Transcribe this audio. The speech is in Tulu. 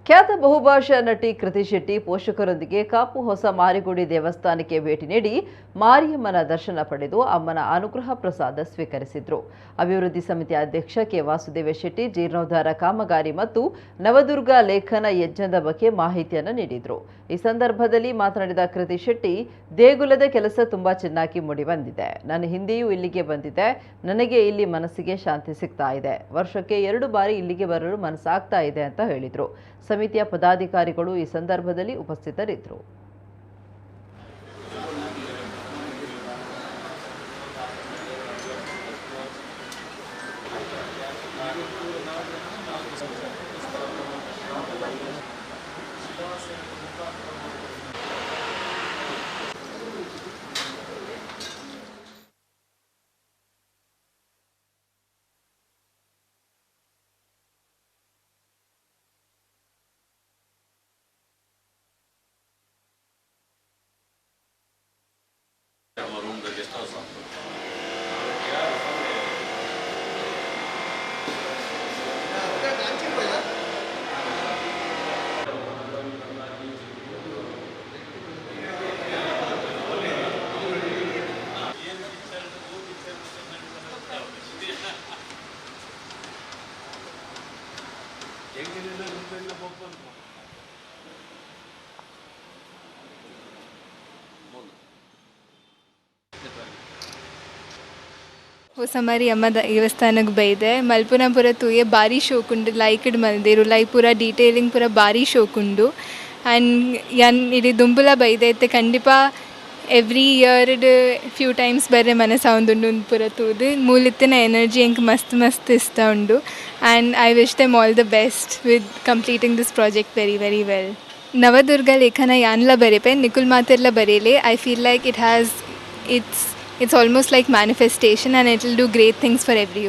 ಖ್ಯಾತ ಬಹುಭಾಷಾ ನಟಿ ಕೃತಿ ಶೆಟ್ಟಿ ಪೋಷಕರೊಂದಿಗೆ ಕಾಪು ಹೊಸ ಮಾರಿಗುಡಿ ದೇವಸ್ಥಾನಕ್ಕೆ ಭೇಟಿ ನೀಡಿ ಮಾರಿಯಮ್ಮನ ದರ್ಶನ ಪಡೆದು ಅಮ್ಮನ ಅನುಗ್ರಹ ಪ್ರಸಾದ ಸ್ವೀಕರಿಸಿದರು. ಅಭಿವೃದ್ಧಿ ಸಮಿತಿ ಅಧ್ಯಕ್ಷ ಕೆ ವಾಸುದೇವ ಶೆಟ್ಟಿ ಜೀರ್ಣೋದ್ಧಾರ ಕಾಮಗಾರಿ ಮತ್ತು ನವದುರ್ಗ ಲೇಖನ ಯಜ್ಞದ ಬಗ್ಗೆ ಮಾಹಿತಿಯನ್ನು ನೀಡಿದರು. ಈ ಸಂದರ್ಭದಲ್ಲಿ ಮಾತನಾಡಿದ ಕೃತಿ ಶೆಟ್ಟಿ, ದೇಗುಲದ ಕೆಲಸ ತುಂಬಾ ಚೆನ್ನಾಗಿ ಮೂಡಿಬಂದಿದೆ. ನಾನು ಹಿಂದೆಯೂ ಇಲ್ಲಿಗೆ ಬಂದಿದ್ದೆ. ನನಗೆ ಇಲ್ಲಿ ಮನಸ್ಸಿಗೆ ಶಾಂತಿ ಸಿಗ್ತಾ ಇದೆ. ವರ್ಷಕ್ಕೆ 2 ಬಾರಿ ಇಲ್ಲಿಗೆ ಬರಲು ಮನಸ್ಸಾಗ್ತಾ ಇದೆ ಅಂತ ಹೇಳಿದರು. ಸಮಿತಿಯ ಪದಾಧಿಕಾರಿಗಳು ಈ ಸಂದರ್ಭದಲ್ಲಿ ಉಪಸ್ಥಿತರಿದ್ದರು. ಹೊಸ ಮಾರಿಯಮ್ಮ ದೇವಸ್ಥಾನಕ್ಕೆ ಬೈದೆ. ಮಲ್ಪುನ ಪೂರ ತೂಯೆ ಬಾರಿ ಶೋಕುಂಡು. ಲೈಕ್ಡ್ ಮಲ್ದೆರ್. ಉಲಾಯಿ ಪೂರ ಡೀಟೇಲಿಂಗ್ ಪೂರ ಬಾರಿ ಶೋಕುಂಡು. ಆ್ಯಂಡ್ ಯಾನ್ ಇಡೀ ದುಂಬುಲ ಬೈದೆ ಇತ್ತೆ. ಖಂಡಿಪ ಎವ್ರಿ ಇಯರ್ಡ್ ಫ್ಯೂ ಟೈಮ್ಸ್ ಬರ್ರೆ ಮನಸ್ಸಾವೊಂದುಂಡು. ಉಂದು ಪೂರ ತೂದು ಮೂಲಿತ್ತಿನ ಎನರ್ಜಿ ಎಂಕ್ ಮಸ್ತ್ ಮಸ್ತ್ ಇಷ್ಟ ಉಂಡು. And I wish them all the best with completing this project very, very well. Navadurga ಲೇಖನ ಯಾನ್ಲ ಬರೆಪೆ, ನಿಕುಲ್ ಮಾತೆರ್ಲ ಬರೇಲೆ. I feel like it's almost like manifestation and it will do great things for everyone.